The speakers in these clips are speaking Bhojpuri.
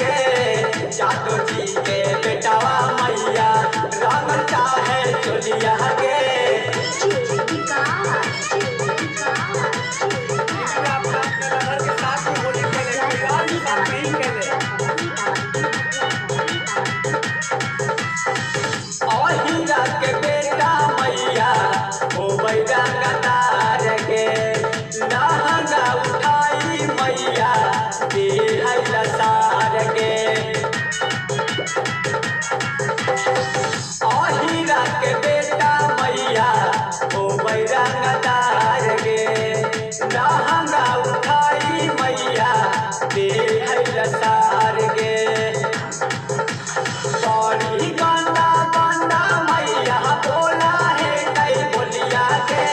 के, जादू जी के बेटावा मैया रंग चाहे चोलिया के। के साथ में होली खेले, कोई और के साथ नहीं खेले। अहिरा के बेटा मैया हो रंगदार के, लहंगा उठाई मैया देहै लसार के। अहिरा के बेटा मैया हो रंगदार के, लहंगा उठाई मैया देहै लसार के। बड़ी गंदा गंदा मैया बोला है कई बोलिया के,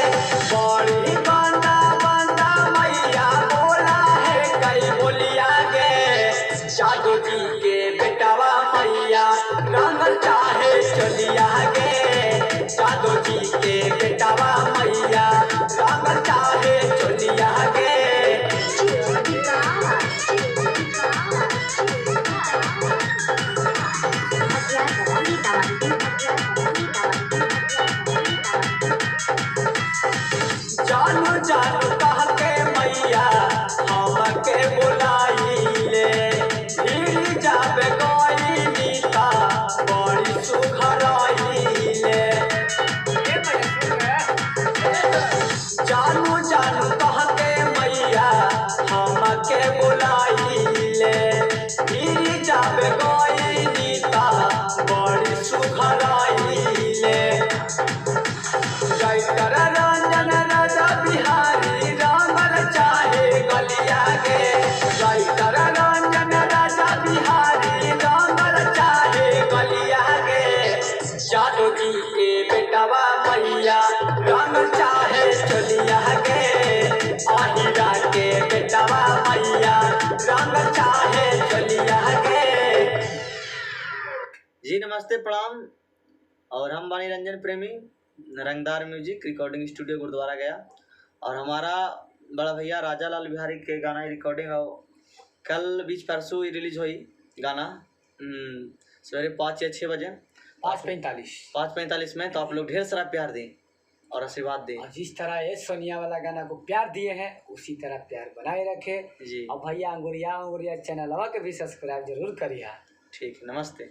बड़ी गंदा गंदा मैया बोला है कई बोलिया के, जादू जी के बेटावा मैया रंग चाहे चलिया के, जादू जी के बेटावा मैया रंग चाहे चलिया के। जानू जानू कह के मैया हमके बुलाइले, भीड़ जाबे गइली ता बड़ी सुघराइले। ये भैया सुन रहे हैं? जानू जानू कह के मैया हमके बुलाइले, भीड़ जाबे गइली ता बड़ी सुघराइले। राइटर रंजन राजा बिहारी रंगल चाहे गलिया के, राइटर रंजन राजा बिहारी रंगल चाहे गलिया के, जादू जी के बेटावा मैया रंग चाहे चलिया के, अहिरा के बेटावा मैया रंग चाहे चलिया के। जी नमस्ते, प्रणाम। और हम बानी रंजन प्रेमी, रंगदार म्यूजिक रिकॉर्डिंग स्टूडियो गुरुद्वारा गया। और हमारा बड़ा भैया राजा लाल बिहारी के गाना ही रिकॉर्डिंग हो कल बीच परसों ही रिलीज हुई गाना, सवेरे 5 या 6 बजे, 5:45। 5:45 में। तो आप लोग ढेर सारा प्यार दें और आशीर्वाद दें। और जिस तरह ये सोनिया वाला गाना को प्यार दिए हैं उसी तरह प्यार बनाए रखे। जी और भैया अंगुरिया अंगुरिया चैनलवा के भी सब्सक्राइब जरूर करिए। ठीक है, नमस्ते।